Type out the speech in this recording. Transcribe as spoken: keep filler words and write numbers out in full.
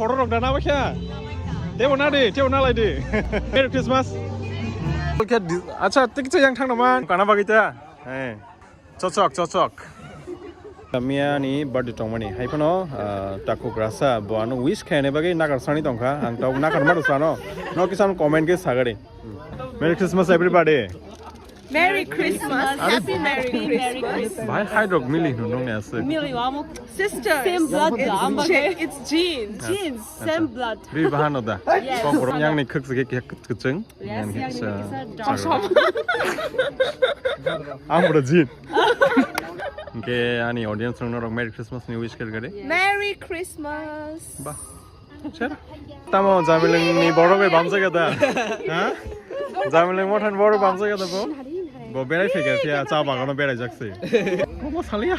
Photo rok dana bakha. Tebo na di, tebo na lai di. Merry Christmas. Acha, tikcha yang thang naman. Kana bagita. Eh. Chochok, chochok. Miya ni birthday tongmani. Hai phano, ah, takhuk rasa bo ano wish khaina bagwi nakar sani tongkha. Ang tau nakar maru sano. No kisan comment ke sagari. Merry Christmas everybody. Merry Christmas. Happy Merry Christmas. Bhai hai rok mili hunu nong ne asik. Mili wamo sister. Same blood. It's, ge- it's genes. Genes. Same blood. Ri bahano da. Yes. Kok borok yang ni khuk sik ke khuk kuchung. Yes, yang ni Sa- kisa sa- dark. Ang bro jin. Ke ani audience rok norok Merry Christmas ni wish kar gare. Merry Christmas. Ba. Sir. Tamo Jamileng ni borok bai bamsa kata. Ha? Jamileng mothan borok bamsa kata bo. Bo berai phai kha cha bagano berai jakse. Bo saliya.